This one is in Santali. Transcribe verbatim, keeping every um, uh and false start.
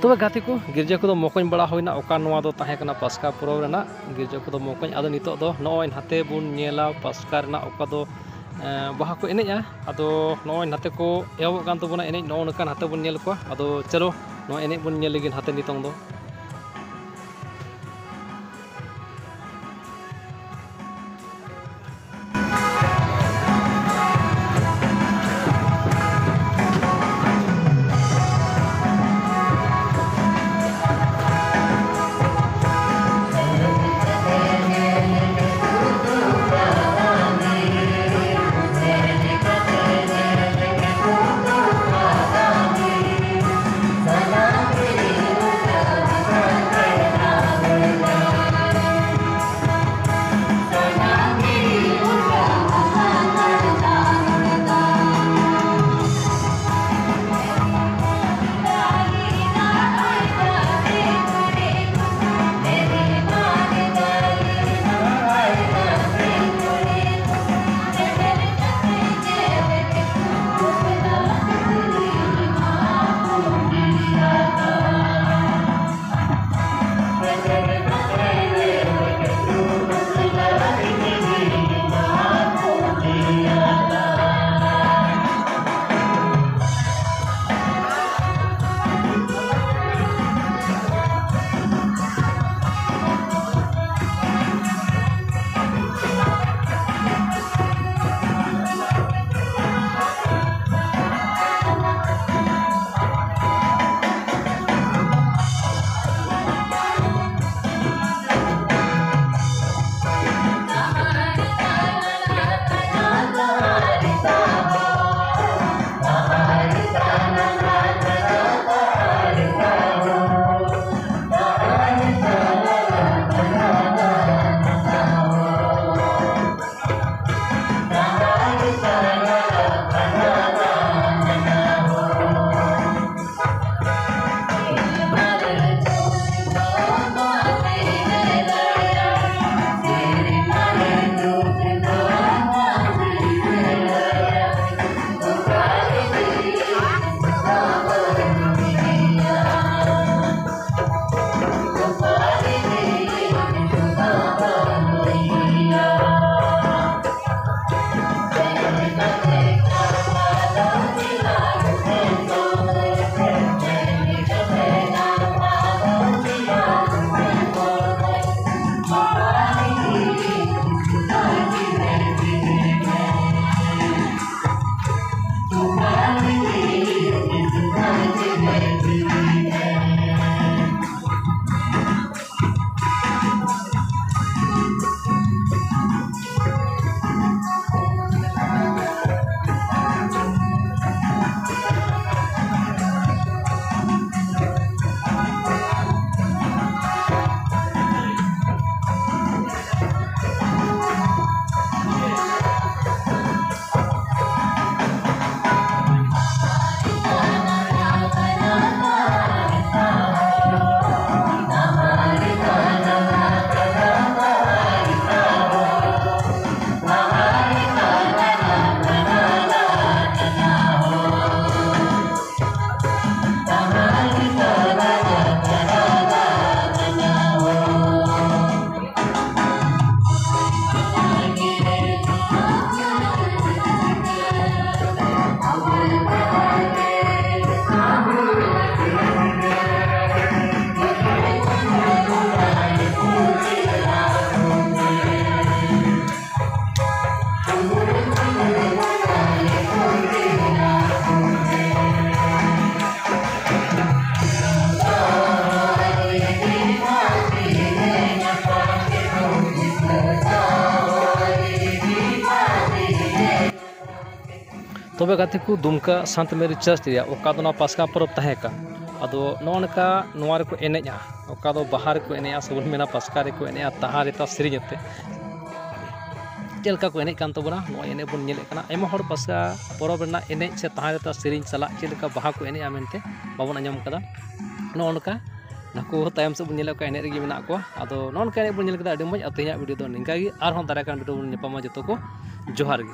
ᱛᱚᱵᱮ ᱜᱟᱛᱮ ᱠᱚ, ᱜᱤᱨᱡᱟᱹ ᱠᱚᱫᱚ ᱢᱚᱠᱚᱧ ᱵᱟᱲᱟ ᱦᱩᱭᱱᱟ᱾ ᱚᱠᱟ ᱱᱚᱣᱟ ᱫᱚ ᱛᱟᱦᱮᱸ ᱠᱟᱱᱟ ᱯᱟᱥᱠᱟ ᱯᱚᱨᱚᱵᱽ ᱨᱮᱱᱟᱜ ᱜᱤᱨᱡᱟᱹ ᱠᱚᱫᱚ ᱢᱚᱠᱚᱧ᱾ ᱟᱫᱚ ᱱᱤᱛᱚᱜ ᱫᱚ ᱱᱚᱜᱼᱚᱭ ᱱᱟᱛᱮ ᱵᱚᱱ ᱧᱮᱞᱟ ᱯᱟᱥᱠᱟ ᱨᱮᱱᱟᱜ ᱚᱠᱟ ᱫᱚ, ᱮᱸ, ᱵᱟᱦᱟ ᱠᱚ ᱮᱱᱮᱡᱼᱟ᱾ ᱟᱫᱚ ᱱᱚᱜᱼᱚᱭ ᱱᱟᱛᱮ ᱠᱚ ᱮᱦᱚᱵᱚᱜ ᱠᱟᱱ ᱛᱟᱵᱚᱱᱟ ᱮᱱᱮᱡ, ᱱᱚᱜᱼᱚ ᱱᱚᱝᱠᱟ ᱱᱟᱛᱮ ᱵᱚᱱ ᱧᱮᱞ ᱠᱚᱣᱟ᱾ ᱟᱫᱚ ᱪᱚᱞᱚ ᱱᱚᱣᱟ ᱮᱱᱮᱡ ᱵᱚᱱ ᱧᱮᱞ ᱞᱮᱜᱮ ᱱᱟᱛᱮ ᱱᱤᱛᱚᱝ ᱫᱚ᱾ ᱛᱚᱵᱮ ᱜᱟᱛᱮ ᱠᱚ, ᱫᱩᱢᱠᱟ ᱥᱟᱱᱛ ᱢᱮᱨᱤ ᱪᱟᱨᱪ ᱨᱮᱭᱟᱜ ᱚᱠᱟ ᱫᱚ ᱱᱚᱣᱟ ᱯᱟᱥᱠᱟ ᱯᱚᱨᱚᱵᱽ ᱛᱟᱦᱮᱸ ᱠᱟᱱ, ᱟᱫᱚ ᱱᱚᱜᱼᱚ ᱱᱚᱝᱠᱟ ᱱᱚᱣᱟ ᱨᱮᱠᱚ ᱮᱱᱮᱡᱼᱟ, ᱚᱠᱟ ᱫᱚ ᱵᱟᱦᱟ ᱨᱮᱠᱚ ᱮᱱᱮᱡᱼᱟ ᱥᱮᱵᱚᱱ ᱢᱮᱱᱟ ᱯᱟᱥᱠᱟ ᱨᱮᱠᱚ ᱮᱱᱮᱡᱼᱟ, ᱛᱟᱦᱟᱸ ᱨᱮᱛᱟ ᱥᱮᱨᱮᱧ ᱟᱛᱮ ᱪᱮᱫ ᱞᱮᱠᱟ ᱠᱚ ᱮᱱᱮᱡ ᱠᱟᱱ ᱛᱟᱵᱚᱱᱟ, ᱱᱚᱜᱼᱚᱭ ᱮᱱᱮᱡ ᱵᱚᱱ ᱧᱮᱞᱮᱫ ᱠᱟᱱᱟ᱾ ᱟᱭᱢᱟ ᱦᱚᱲ ᱯᱟᱥᱠᱟ ᱯᱚᱨᱚᱵᱽ ᱨᱮᱱᱟᱜ ᱮᱱᱮᱡ ᱥᱮ ᱛᱟᱦᱟᱸ ᱨᱮᱛᱟ ᱥᱮᱨᱮᱧ ᱥᱟᱞᱟᱜ ᱪᱮᱫ ᱞᱮᱠᱟ ᱵᱟᱦᱟ ᱠᱚ ᱮᱱᱮᱡᱼᱟ ᱢᱮᱱᱛᱮ ᱵᱟᱵᱚᱱ ᱟᱸᱡᱚᱢ ᱠᱟᱫᱟ᱾ ᱱᱚᱜᱼᱚ ᱱᱚᱝᱠᱟ ᱱᱩᱠᱩ ᱛᱟᱭᱚᱢ ᱥᱮᱫ ᱵᱚᱱ ᱧᱮᱞᱮᱫ ᱠᱚᱣᱟ, ᱮᱱᱮᱡ ᱨᱮᱜᱮ ᱢᱮᱱᱟᱜ ᱠᱚᱣᱟ᱾ ᱟᱫᱚ ᱱᱚᱜᱼᱚ ᱱᱚᱝᱠᱟ ᱮᱱᱮᱡ ᱵᱚᱱ ᱧᱮᱞ ᱠᱮᱫᱟ, ᱟᱹᱰᱤ ᱢᱚᱡᱽ᱾ ᱟᱨ ᱛᱮᱦᱮᱧᱟᱜ ᱵᱷᱤᱰᱤᱭᱳ ᱫᱚ ᱱᱤᱝᱠᱟ ᱜᱮ, ᱟᱨᱦᱚᱸ ᱫᱟᱨᱟᱭ ᱠᱟᱱ ᱵᱷᱤᱰᱤᱭᱳ ᱵᱚᱱ ᱧᱟᱯᱟᱢᱟ᱾ ᱡᱚᱛᱚ ᱠᱚ ᱡᱚᱦᱟᱨ ᱜᱮ᱾